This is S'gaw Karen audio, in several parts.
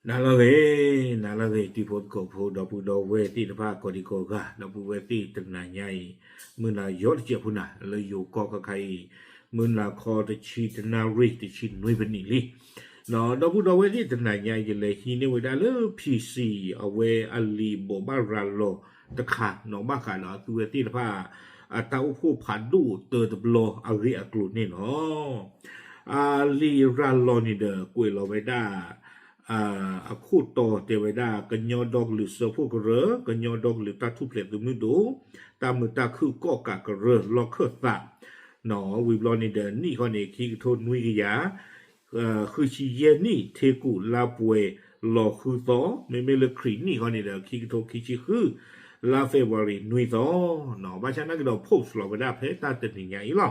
နၤလၢအဂ့ၤ, နၤလၢအဂ့ၤ တံၤဖိသကိးဖိ ဒီပုၢ်ဒီဝဲၢ်သ့ၣ်တဖၣ် ကိးဒံကိးဂၤ, ဒီပုၢ်ဝဲၢ်သ့ၣ်တနၤညါအံၤ မုၢ်နၤယီတစဲးဖိနၤ လၢယိၤကီၢ်ခါခါအံၤ မုၢ်နၤခီတဆံတနၣ်ရံၣ် တဆံနွံပနံးလံ. ဒီပုၢ်ဒီဝဲၢ်သ့ၣ်တနၤညါအံၤ ယလဲၤဟံးန့ၢ်ဝဲဒၣ်လၢ ဖံဆံ အဝဲအလံာ်ဘိးဘၣ်ရၤလီၤတခါ နီၣ်ဘၣ်ဃးဒီးအသုဝဲသ့ၣ်တဖၣ် အတၢ်အိၣ်ဖှိၣ်ဖးဒိၣ်တၢတဘျီအဂ့ၢ်အကျိၤန့ၣ်လီၤ. အလံာ်ရၤလီၤန့ၣ်ဒီး ကွဲးလီၤဝဲဒၣ် အခိၣ်တီတဲဝဲဒၣ် ကညီဒီကလုာ်စၢဖှိၣ်ကရၢ, ကညီဒီကလုာ်တၢ်ထူၣ်ဖျဲးသုးမုၢ်ဒိၣ်, တၢ်မုာ်တၢ်ခုၣ်ကီၣ်ကးကရၢ လီၢ်ခၢၣ်သး, ဝံၤဘျီန့ၣ်ဒီး နံၣ်ဃီန့ၣ် ခံကထိနွံကယၤ ဃုဆံယဲၢ်နံၣ် ထ့ကူၣ်လါပှဲၤလီၤဃုသီ, မ့မ့ၢ်လၢခရံာ်နံၣ်ဃီန့ၣ်ဒီး ခံကထိခံဆံဃု လါ February နွံသီ, ဘၣ်ဆၣ်နာ်က့ဒီး post လီၤဝဲဒၣ်ဖဲတၢ်တနံၤညါအံၤလီၤ.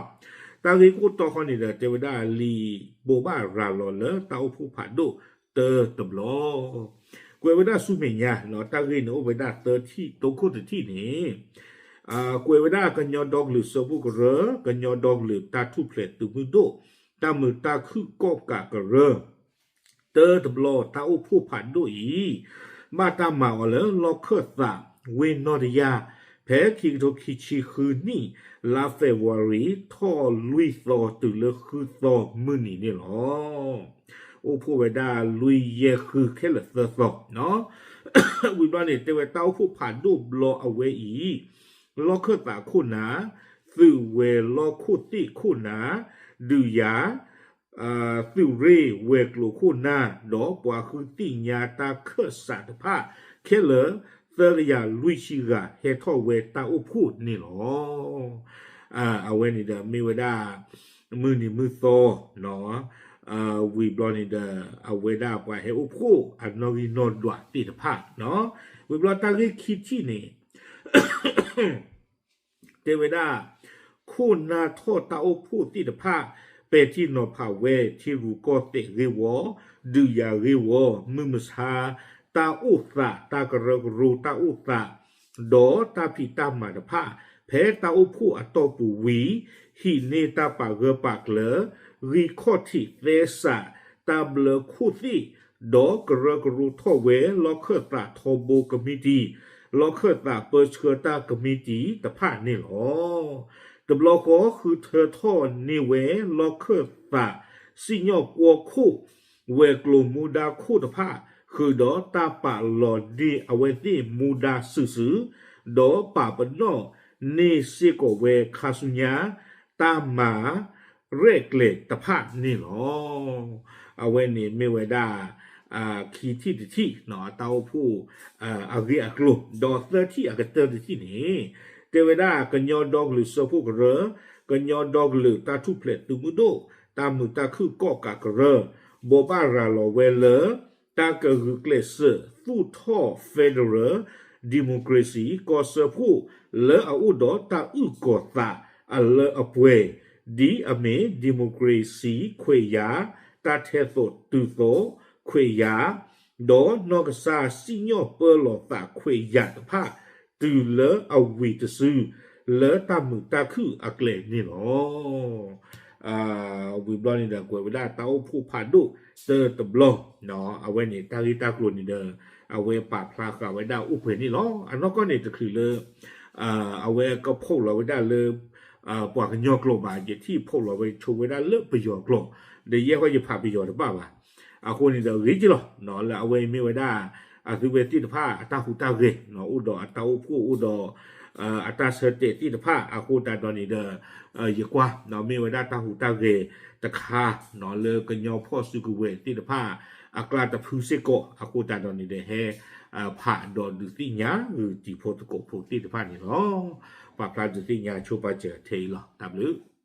တၢ်ဂ့ၢ်ခိၣ်တီဃီန့ၣ်ဒီး တဲဝဲဒၣ်လံာ်ဘိးဘၣ်ရၤလီၤလၢတၢ်အိၣ်ဖှိၣ်ဖးဒိၣ်တၢတဘျီ ကွဲးဝဲဒၣ်ဆူမဲာ်ညါ, တၢ်ဂ့ၢ်န့ၣ်အိၣ်ဝဲဒၣ်သၢထံၣ်, တိခိၣ်တထံၣ်န့ၣ် ကွဲးဝဲဒၣ်ကညီဒီကလုာ်စၢဖှိၣ်ကရၢ, ကညီဒီကလုာ်တၢ်ထူၣ်ဖျဲးသုးမုၢ်ဒိၣ်, တၢ်မုာ်တၢ်ခုၣ်ကီၣ်ကးကရၢ တၢတဘျီတၢ်အိၣ်ဖှိၣ်ဖးဒိၣ်အံၤ ဘၣ်တၢ်မၤအီၤလၢလီၢ်ခၢၣ်သးဝ့ၢ်နီၢ်တယၢ် ဖဲခံကထိခံဆံဃုနံၣ် လါ February ထီၣ်လွံၢ်သီတုၤလၢဃုသီမုၢ်နံၤန့ၣ်လီၤ. အိၣ်ဖှိၣ်ဝဲဒၣ်လွံၢ်ယဲၢ်ဃုခဲလၢာ်သၢသီ ဝံၤဘျီန့ၣ် တဲဝဲတၢ်အိၣ်ဖှိၣ်ဖးဒိၣ်ဘျီအဝဲအံၤ လီၢ်ခၢၣ်သးခိၣ်နၢ်, သုးဝဲၤလီၢ်ခိၣ်သ့ၣ်ခိၣ်နၢ်, ဒုးယၤ သုးရ့ၣ်ဝဲၤကျိၤခိၣ်နၢ် ဒီးပှၤဃုသ့ၣ်ညါတၢ်ခၢၣ်စးတဖၣ် ခဲလၢာ်သၢကယၤလွံၢ်ဆံဂၤ ဟဲထီၣ်ဝဲတၢ်အိၣ်ဖှိၣ်န့ၣ်လီၤ. အဝဲန့ၣ်ဒီးမ့ၢ်ဝဲဒၣ် မုၢ်နံၤမုၢ်သီ ဝံၤဘျီန့ၣ်ဒီး အဝဲဒၣ်ပှၤဟဲအိၣ်ဖှိၣ်အနီၣ်ဂံၢ်နီၣ်ဒွးသ့ၣ်တဖၣ်, ဝံၤဘျီတၢ်ဂ့ၢ်ခံထံၣ်န့ၣ် တဲဝဲဒၣ် ခိၣ်နၢ်ထီၣ်တၢ်အိၣ်ဖှိၣ်သ့ၣ်တဖၣ် ပဲာ်ထံနီၤဖးဝဲ ထံရူၢ်ကီၢ်သဲးဂ့ၢ်ဝီ, ဒုးယၤဂ့ၢ်ဝီ, မုၢ်မဆါ တၢ်အိၣ်သး တၢ်ကရၢကရိတၢ်အိၣ်သး ဒီးတၢ်ဖံးတၢ်မၤတဖၣ် ဖဲတၢ်အိၣ်ဖှိၣ်အတီၢ်ပူၤဝံၤ ဟံးန့ၢ်တၢ်ပာ်ဂၢၢ်ပာ်ကျၢၤ ဂံၢ်ခီၣ်ထံးသဲစး တၢ်ဘျၢခိၣ်သ့ၣ် ဒီးကရၢကရိထီၣ်ဝဲ လီၢ်ခၢၣ်သးထီဘိကမံးတံာ်, လီၢ်ခၢၣ်သးပၢဆှၢတၢ်ကမံးတံာ်တဖၣ်န့ၣ်လီၤ. တဘျီဃီဃုထၢထီၣ်န့ၢ်ဝဲ လီၢ်ခၢၣ်သးစံၣ်ညီၣ်ကွီၢ်ခိၣ် ဝဲၤကျိၤမူဒါခိၣ်တဖၣ် ဃုာ်ဒီးတၢ်ပာ်လီၤန့ၢ်အဝဲသ့ၣ်မူဒါစုာ်စုာ်, ဒီးပာ်ပနီၣ်န့ၢ်စ့ၢ်ကီးဝဲခါဆူညါ တၢ်မၤရဲၣ်ကျဲၤတဖၣ်န့ၣ်လီၤ. အဝဲန့ၣ်မ့ၢ်ဝဲဒၣ် ခံထံၣ်တထံၣ် တၢ်အိၣ်ဖှိၣ်အဂ့ၢ်အကျိၤ, ဒီးသၢထံၣ်အကတၢၢ်တထံၣ်န့ၣ် တဲဝဲဒၣ်ကညီဒီကလုာ်စၢဖှိၣ်ကရၢ, ကညီဒီကလုာ်တၢ်ထူၣ်ဖျဲးသုးမုၢ်ဒိၣ်, တၢ်မုာ်တၢ်ခုၣ်ကီၣ်ကးကရၢ, ဘိးဘၣ်ရၤလီၤဝဲလၢ တၢ်ကဂုာ်ကျဲးစၢးသူၣ်ထီၣ် federal democracy ကီၢ်စၢဖှိၣ်လၢအအိၣ်ဒီးတၢ်အုၣ်ကီၤသးအလၢအပှဲၤ ဒ်အမ့ၢ် democracy ခွဲးယာ်, တၢ်ထဲသိးတုၤသိးခွဲးယာ်, ဒီးနီၢ်ကစၢ်စံၣ်ညီၣ်ပၢလီၤသးခွဲးယာ်တဖၣ် တုၤလၢအဝံၤတစု လၢတၢ်မုာ်တၢ်ခုၣ်အကျဲန့ၣ်လီၤ. ဝံၤဘျီန့ၣ်ဒီး ကွဲးဝဲဒၣ်တၢ်အိၣ်ဖှိၣ်ဖးဒိၣ်တၢတဘျီ, အဝဲန့ၣ်တၢ်ဂ့ၢ်တၢ်ကျိၤန့ၣ်ဒီး အဝဲပာ်ဖျါဃာ်ဝဲဒၣ်အိၣ်ပှဲၤန့ၣ်လီၤ. အနီၢ်ကီၢ်န့ၣ်တချုးလၢ အဝဲကဖီၣ်လီၤဝဲဒၣ်လၢ ပှၤကညီကျိာ်ဘၣ်, ယထံၣ်ဖီၣ်လီၤဝဲဆိဝဲဒၣ်လၢပယီၤကျိာ်, ဒီးယဲဃီယဖးပယီၤတဘၣ်ဘၣ်. အဃိန့ၣ်ဒီးဂ့ၤက့လီၤ, လၢအဝဲအံၤမ့ၢ်ဝဲဒၣ် အသုဝဲသ့ၣ်တဖၣ်အတၢ်ဟူးတၢ်ဂဲၤ, အိၣ်ဒီးအတၢ်အိၣ်ဖှိၣ်အိၣ်ဒီး အတၢ်ဆၢတဲာ်သ့ၣ်တဖၣ်အဃိသတးဒီးန့ၣ်ဒီး ယကွၢ် မ့ၢ်ဝဲဒၣ်တၢ်ဟူးတၢ်ဂဲၤတခါ လၢကညီဖီၣ်စုကဝဲၤသ့ၣ်တဖၣ် အကျါတဖုစ့ၢ်ကီးအဃိသတးဒီးန့ၣ်ဒီး ဟဲဖးဒီးဒုးသ့ၣ်ညါဂုာ်တံၤဖိသကိးဖိသ့ၣ်တဖၣ်န့ၣ်လီၤ. ပာ်ဖျါဒုးသ့ၣ်ညါဆိပာ်စၢၤထဲအံၤလီၤ. တၢ်ဘျုး